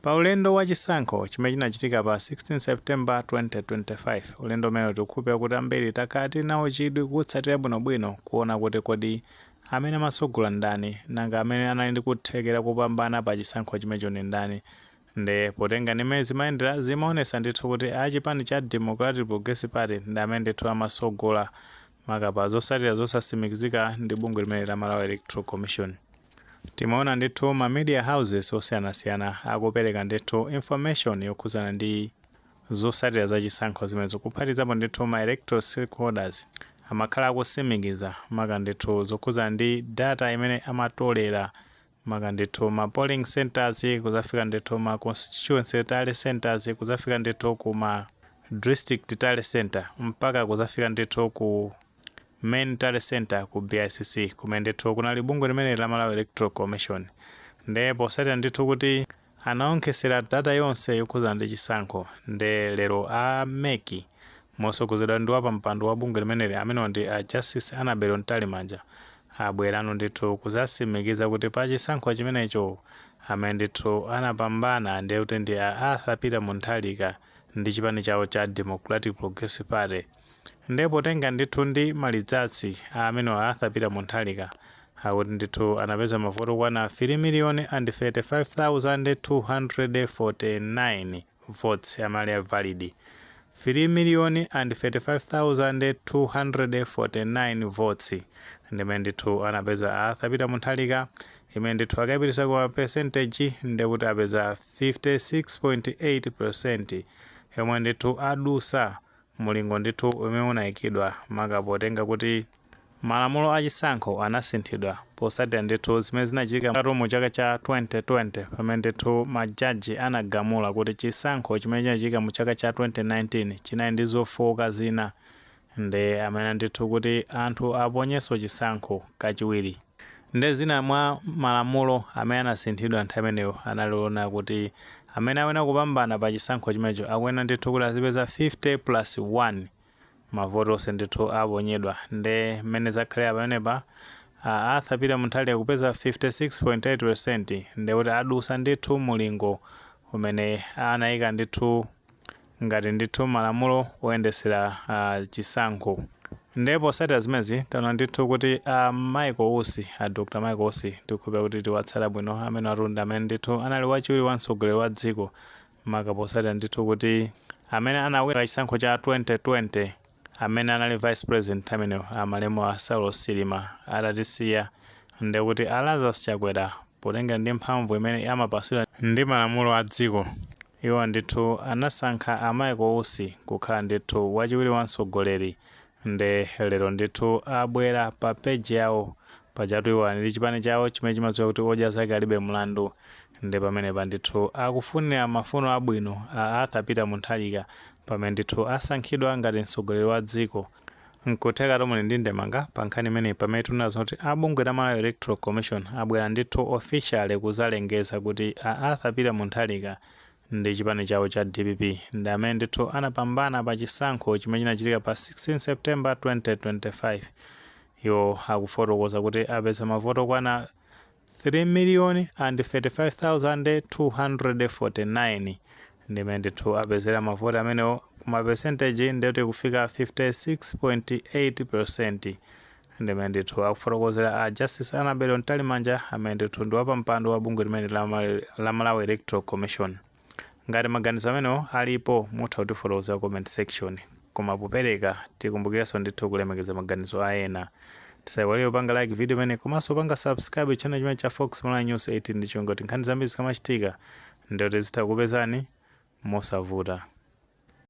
Pa ulendo wa chisankho chimene chinachitika pa 16 September 2025, ulendo umene tikukhulupirira kuti ambiri takhala tili nawo chidwi kuwutsatira bwinobwino kuona kuti kodi amene amatsogola ndani, nanga amene anali ndi kuthekera kopambana pa chisankho chimenecho ndi ndani. Nde potenga ndi mmene zimayendera, zimaonesa ndithu kuti a chipani cha Democratic Progressive Party ndi amene ndithu amatsogola, maka pa zotsatira zosatsimikizika ndi bungwe limene la Malawi Electoral Commission. Timaona ndithu ma media houses osiyanasiyana akupereka ndithu information yokhuzana ndi zotsatira za chisankho zimenezo, kuphatikizapo ndithu ma electoral stakeholders amakhala akutsimikiza maka ndithu zokhuzana ndi data imene amatolera, maka ndithu ma polling centers, kuzafika ndithu ma constituency tally centers, kuzafika ndithu ku ma district tally center, mpaka kuzafika ndithu ku main tally center ku BICC, kumene ndithu kunali bungwe limene la Malawi Electoral Commission. Nde posatira ndithu kuti anaonkhesera data yonse yokhuzana ndi chisankho, nde lero a MEC mosogozedwa ndi wapampando wa bungwe limeneli, amenewo ndi a Justice Annabel Mtalimanja, abwerano ndithu kuzatsimikiza kuti pa chisankho chimenecho amene ndithu anapambana ndiye kuti ndi a Arthur Peter Mutharika ndi chipani chawo cha Democratic Progressive Party. Nde potenga ndithu ndi ma results amenewo, Arthur Peter Mutharika akuti ndithu anapeza mavoti okwana 3 million and 35,249 votes amene ali valid, 3 million and 35,249 votes ndimene ndithu anapeza Arthur Peter Mutharika, imene ndithu akayipitisa kwa percentage ndekuti apeza 56.8%, yomwe ndithu adusa mulingo ndithu umene unayikidwa, maka potenga kuti malamulo achisankho anasinthidwa posatira ndithu zimene zinachitika mu chaka cha 2020, pamene ndithu majaji anagamula kuti chisankho chimene chinachitika mu chaka cha 2019 chinali ndi zofowoka zina, ndi amene ndithu kuti anthu aponyenso chisankho kachiwiri. Ndi zina mwa malamulo amene anasinthidwa nthawi imeneyo analiona kuti amene akuyenera kupambana pa chisankho chimenecho akuyenera ndithu kuti azipeza 50 plus 1 mavoti onse ndithu aponyedwa. Ndi mmene zakhalira pamenepa, Arthur Peter Mutharika kupeza 56.8%, ndikuti adusa ndithu mulingo umene anayika ndithu ngati ndithu malamulo oyendesera chisankho. Ndipo posatira zimenezi taona ndithu kuti a Michael Usi, a Dr Michael Usi, tikukhulupirira kuti tiwatsata bwino, amene atunda amene ndithu anali wachiwiri wa mtsogoleri wa dziko, maka posatira ndithu kuti amene anawina chisankho cha 2020, amene anali vice president amenewo, amalemu a Saulos Chilima atatisiya, ndikuti a Lazarus Chakwera, potenga ndi mphamvu imene amapasidwa ndi malamulo a dziko, iwo ndithu anasankha a Michael Usi kukhala ndithu wachiwiri wa mtsogoleri. Nde lero ndithu abwera pa page yawo, pajatu iwo ali ndi chipani chawo chimene chimadziwa kuti odya zake alibe mlandu. Ndi pamenepa ndithu akufunira mafuno abwino a Arthur Peter Mutharika pamene ndithu asankhidwa ngati mtsogoleri wa dziko. Nkutheka muli ndi ndemanga pa nkhani imeneyi, pamene tinazo kuti abungwe la Malawi Electoral Commission abwera ndithu officially kuzalengeza kuti a Arthur Peter Mutharika ndi chipani chawo cha DPP ndi amene ndithu anapambana pa chisankho chimene chinachitika pa 16 September 2025. Iwo akufotokoza kuti apeza mavoti okwana 3 million and 35,249, ndimene ndithu apezera mavoti amenewo. Kuma percentage ndikuti kufika 56.8%, ndimene ndithu akufotokozera a Justice Annabel Mtalimanja, amene ndithu ndi wapampando wa bungwe limene la Malawi Electoral Commission. Ngati maganizo amenewo alipo, mutha kutifotokozera comment section, koma popereka tikumbukirenso ndithu kulemekeza maganizo a ena. Tisayiwalire kupanga like video imene, komanso kupanga subscribe channel chimene cha Fox Malawi News 18, ndi chonga kuti nkhani zambiri zikamachitika ndikuti zitha kupezani mosavuta.